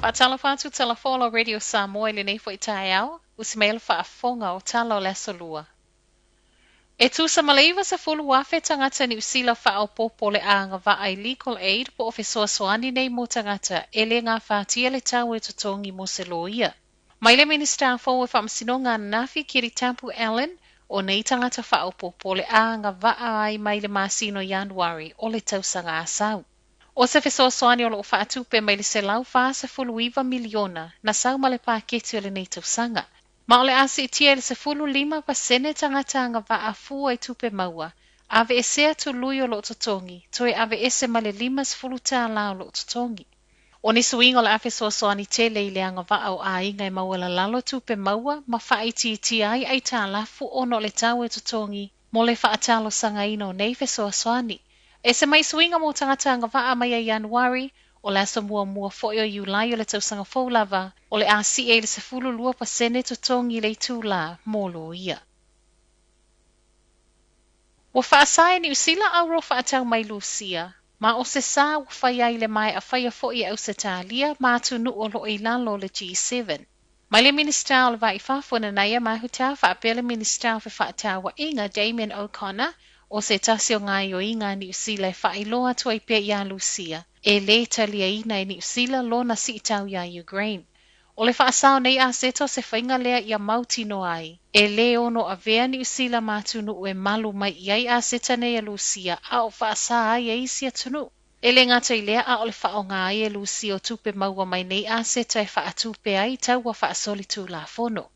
Faatalofa atu Talafola Radio Samoa i lenei foi taeao, usi mai le faafofoga o tala o le Aso Lua. E tusa ma le 90,000 tagata Niu Sila faaopoopo o le a agavaa i Legal Aid po o fesoasoani nei mo tagata e le gafatia le tau e totogi mo se loia. Mai le Minisita fou o Faamasinoga ananafi Kiritapu Allan, o nei tagata faaopoopo o le a agavaa ai mai le masina o Ianuari o le tausaga a sau. O se fesoasoani o lo o faatupe mai le $149 miliona na sau ma le paketi o lenei tausaga. Ma o le a siitia i le 15% tagata agavaa fua i tupe maua, aveesea tului o lo o totogi, toe aveese ma le $50 o lo o totogi. O ni suiga o le a fesoasoani tele i le agavaa o aiga e maualalalo tupe maua ma faaitiitia ai aitalafu ona o le tau e totogi mo le faatalosagaina o nei fesoasoani. Ese mai suiga mo tagata agavaa mai ia Ianuari, o le aso muamua foi o Iulai o le tausaga fou lava, o le a sii ai i le 12% totogi i le itulā mo loia. Ua faasā e Niu Sila auro faatau mai Lusia, ma o se sā ua fai ai le maea faia foi e Ausetalia ma atunuu o lo o i lalo o le G7. Mai le Minisita o le Va i Fafo Nanaia Mahuta faapea le Minisita o Fefaatauaiga Damien O'Connor o se tasi o gaoioiga a Niu Sila e faailoa atu ai pea iā Lusia e lē taliaina e Niu Sila lona siitau iā Ukraine. O le faasā o nei aseta o se faiga lea ia mautinoa ai e lē ono avea Niu Sila ma atunuu e malu mai i ai aseta nei a Lusia a o faasā ai e isi atunuu. E le gata i lea a o le faaaoga ai e Lusia o tupe maua mai nei aseta e faatupe ai taua faasolitulafono.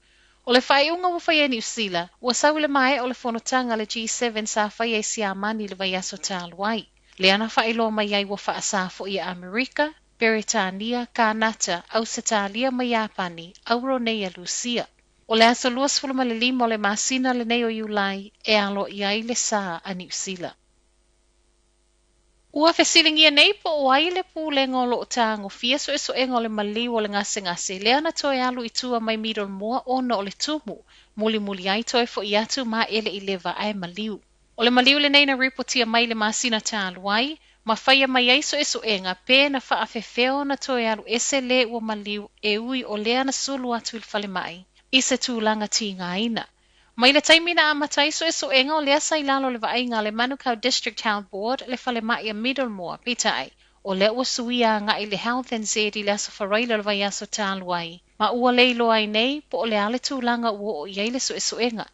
O le faaiuga ua faia e Niu Sila, ua sau i le maea o le fonotaga a le G7 sa faia i Siamani i le vaiaso talu ai. Lea na faailoa mai ai ua faasā foi e Amerika, Peretania, Kānata, Ausetalia ma Iapani, auro nei a Lusia. O le aso 25 o le masina lenei o Iulai e aloaia ai le sā a Niu Sila. Ua fesiligia nei po o ai le pulega o lo o tagofia suesuega o le maliu o le gasegase lea na toe alu i tua mai Middlemore ona o le tumu, mulimuli ai toe foi atu ma e le i leva ae maliu. O le maliu lenei na ripotia mai le masina talu ai, ma faia mai ai suesuega pe na faafefea ona toe alu ese le ua maliu e ui o lea na sulu atu i le falemai i se tulaga tigaina. Mai le taimi na amata ai suesuega o lea sa i lalo o le vaaiga a le Manukau District Health Board le falemai a Middlemore, peitai, o lea ua suia agai i le Health NZ i le aso Faraile o le vaiaso talu ai, ma ua le iloa ai nei po o le a le tulaga ua oo i ai le suesuega.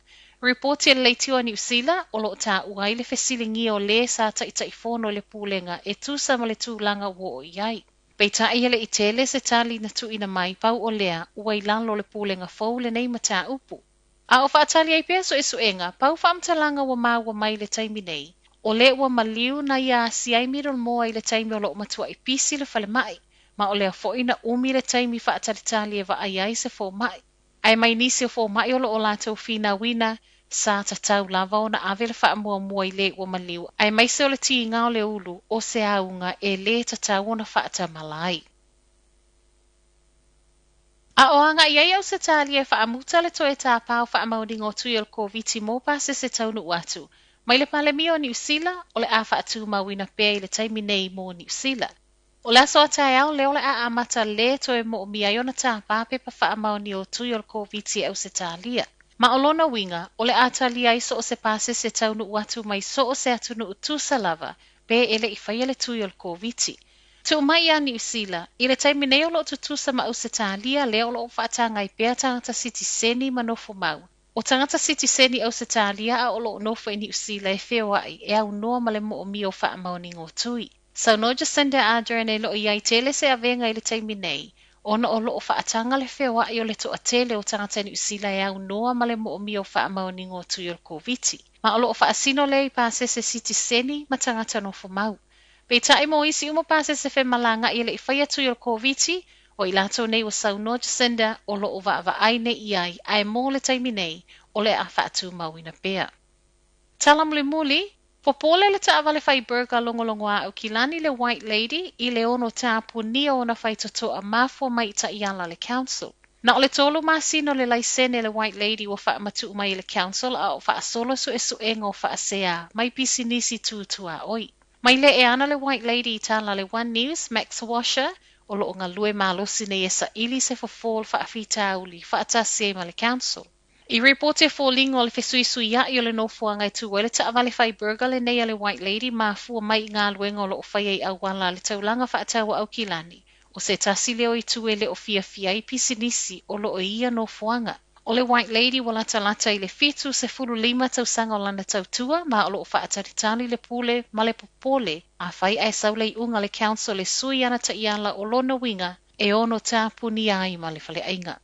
Ripoti a le Leitio a Niu Sila, o lo o taua ai le fesiligia o lē sa taitaifono i le pulega e tusa ma le tulaga ua oo i ai. Peitai e le i tele se tali na tuuina mai, pau o lea, ua i lalo o le pulega fou lenei mataupu. A o faatali ai pea suesuega, pau faamatalaga ua maua mai i le taimi nei, o lē ua maliu na ia asia ai Middlemore i le taimi o lo o matuai pisi le falemai, ma o lea foi na umi le taimi faatalitali e vaai ai se fomai. Ae mai nisi o fomai o lo o latou finauina, sa tatau lava ona ave le faamuamua i lē ua maliu, aemaise o le tiga o le ulu o se auga e lē tatau ona faatamala ai. A o agai ai Ausetalia e faamuta le toe tāpā o faamaoniga o tui o le Koviti mo pasese taunuu atu mai le Palemia o Niu Sila, o le a faatumauina pea i le taimi nei mo Niu Sila. O le aso a taeao lea o le a amata lē toe moomia ai ona tāpā pepa faamaonia o tui o le Koviti e Ausetalia. Ma o lona uiga, o le a talia ai so o se pasese taunuu atu mai so o se atunuu tusa lava pe e le i faia le tui o le Koviti. Tuu mai iā Niu Sila, i le taimi nei o lo o tutusa ma Ausetalia lea o lo o faataga ai pea tagata sitiseni ma nofo mau. O tagata sitiseni Ausetalia a o lo o nofo i Niu Sila e feoai e aunoa ma le moomia o faamaoniga o tui. Saunoa Jacinda Ardern e le o i ai tele se avega i le taimi nei, ona o lo o faataga le feoai o le toatele o tagata Niu Sila e aunoa ma le moomia o faamaoniga o tui o le Koviti. Ma o lo o faasino lea i pasese sitiseni ma tagata nofo mau. Peitai mo isi uma pasese femalagaai e le i faia tui o le Koviti, o i latou nei ua saunoa Jacinda o lo o vaavaai nei i ai, ae mo le taimi nei, o le a faatumauina pea. Tala mulimuli, Popole le taavale fai burger logologo a Aukilani le White Lady i le ono tapunia o ona faitotoa mafua mai i taiala a le Council. Na o le tolu masina o le laisene le White Lady ua faamatuu mai e le Council a o faasolo suesuega o faasea mai pisinisi tu tuaoi. Mai le e ana le White Lady i tala a le One News, Max Washer, o lo o galue malosi nei e saili se fofo o le faafitauli faatasi ai ma le Council. I ripoti e foliga o le fesuisuiai o le nofoaga e tu ai le taavale fai burger lenei a le White Lady mafua mai i galuega o lo o faia i auala a le taulaga faatau o Aukilani. O se tasi lea o itu e le o fiafia ai pisinisi o lo o i ia nofoaga. O le White Lady ua latalata i le 75 tausaga o lana tautua ma o lo o faatalitali le pule ma le popole afai ae sau le iuga a le Council e sui ana taiala o lona uiga e ono tapunia ai ma le faleaiga.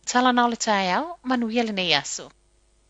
Tala na o le taeao, manuia lenei aso.